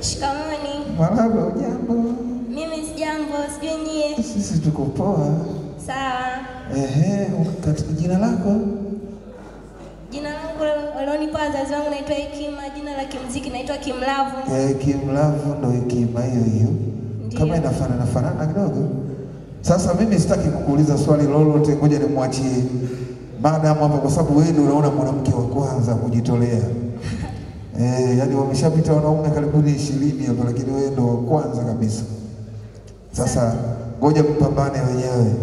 Shikamoni. Marhaba, hujambo? Mimi sijambo, sijui nyie. Sisi tuko poa. Sawa. Ehe, jina lako? Jina langu walionipa wazazi wangu naitwa Hekima, jina la kimuziki naitwa Kimlavu. Kimlavu ndo Hekima hiyo hiyo. Kama inafanana fanana kidogo. Sasa mimi sitaki kukuuliza swali lolote, ngoja nimwachie madam hapa kwa sababu wewe ndio unaona mwanamke wa kwanza kujitolea. Yaani wameshapita wanaume karibuni 20 hapa, lakini wewe ndio wa kwanza kabisa. Sasa ngoja mpambane wenyewe.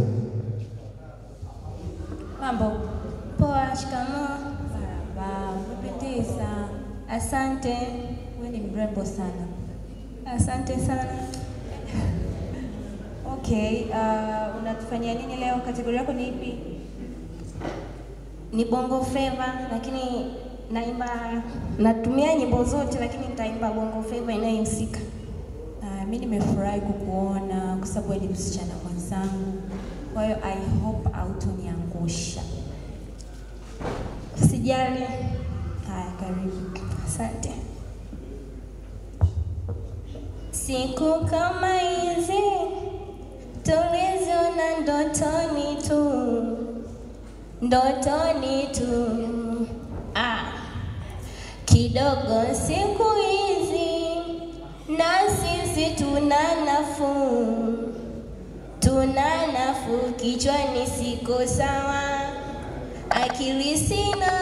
Mambo. Poa, shikamoo. Marhaba, umependeza. Asante. Wewe ni mrembo sana. Asante sana. Okay, unatufanyia nini leo? Kategoria yako ni ipi? Ni Bongo Flava, lakini naimba, natumia nyimbo zote lakini nitaimba Bongo Flava inayohusika. Mimi nimefurahi kukuona kwa sababu ni msichana mwenzangu. Kwa hiyo I hope hautoniangusha. Usijali. Haya, karibu. Asante. Siku kama hizi tuliziona ndotoni tu, ndotoni tu. Kidogo siku hizi na sisi tuna nafuu, tuna nafuu. Kichwani siko sawa, akili sina,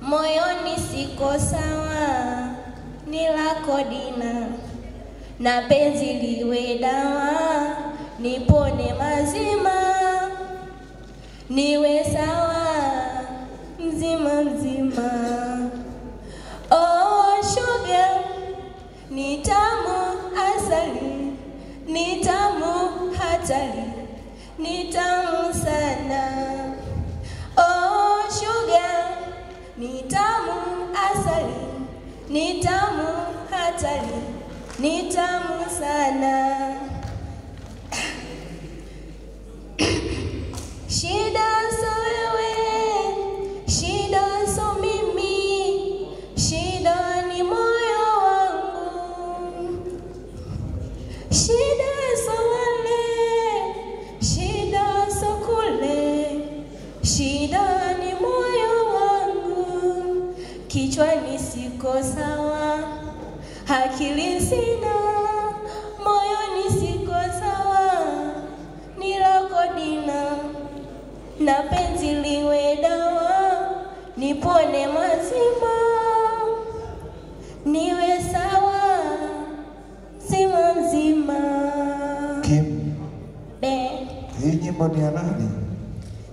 moyoni siko sawa, ni lako dina na penzi liwe dawa, nipone mazima, niwe sawa mzima mzima. Oh sugar, ni tamu asali, ni tamu hatari, ni tamu sana. Oh sugar, ni tamu asali, ni tamu hatari, ni tamu sana. Shida so wewe, shida so mimi, shida ni moyo wangu. Shida so wale, shida so kule, shida ni moyo wangu. Kichwani siko sawa, akili sina, moyoni siko sawa, ni lako dina na penzi liwe dawa, nipone mazima, niwe sawa mzima mzima. Kim. Be. Hii nyimbo ni ya nani?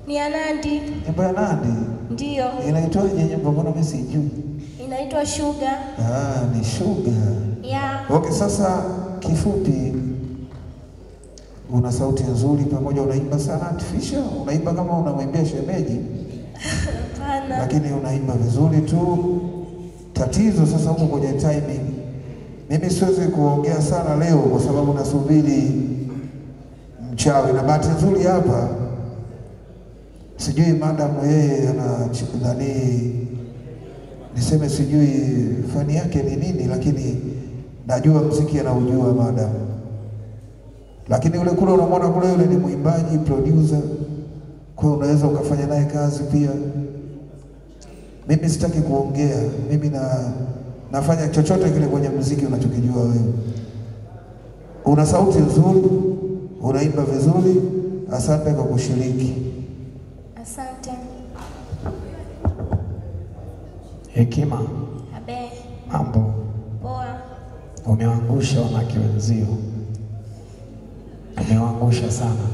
Ni ya Nandy. Nyimbo ya Nandy? Ndio. Inaitwaje nyimbo? Mbona mimi sijui? Inaitwa Sugar. Ni Sugar. Yeah. Okay, sasa kifupi, una sauti nzuri pamoja unaimba sana artificial, unaimba kama unamwimbia shemeji. Hapana. Lakini unaimba vizuri tu. Tatizo sasa huko kwenye timing. Mimi siwezi kuongea sana leo kwa sababu nasubiri mchawi, na bahati nzuri hapa sijui madam yeye ana nani, niseme sijui fani yake ni nini, lakini najua muziki anaujua madam. Lakini yule kule unamwona kule, yule ni mwimbaji, producer. Kwa hiyo unaweza ukafanya naye kazi pia. Mimi sitaki kuongea, mimi nafanya chochote kile kwenye muziki unachokijua wewe. Una sauti nzuri, unaimba vizuri, asante kwa kushiriki. Asante. Hekima. Abe. Mambo. Poa. Umewaangusha wanawake wenzio. Umewaangusha sana.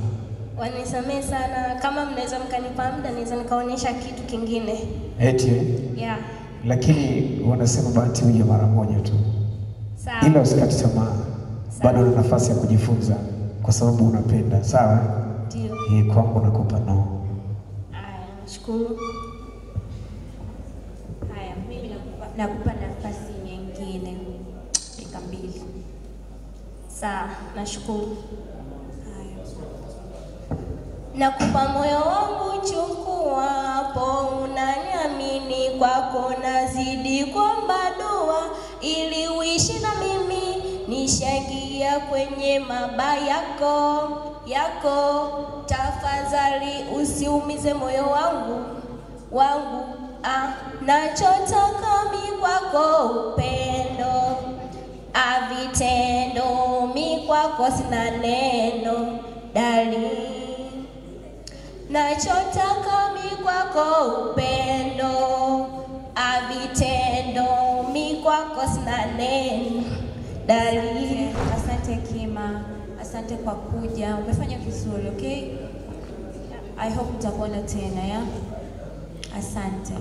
Wanisamee sana. Kama mnaweza mkanipa muda naweza nikaonyesha kitu kingine. Eti? Yeah. Lakini wanasema bahati huja mara moja tu. Sawa. Ila usikate tamaa. Bado una nafasi ya kujifunza kwa sababu unapenda. Sawa? Ndio. Hii kwangu nakupa no. Haya, nashukuru. Haya, mimi nakupa nafasi nyingine. Dakika 2. Sawa, nashukuru. Nakupa moyo wangu, chukua hapo, unaniamini, kwako nazidi kuomba dua, ili uishi na mimi. Nitaingia kwenye mabaya yako yako, tafadhali usiumize moyo wangu wangu. Nachotaka mi kwako upendo, vitendo mi kwako sina neno dali. Nachotaka mi kwako upendo, vitendo mi kwako sina neno dali. Asante Kima, asante kwa kuja, umefanya vizuri, okay? I hope nitakuona tena ya. Asante.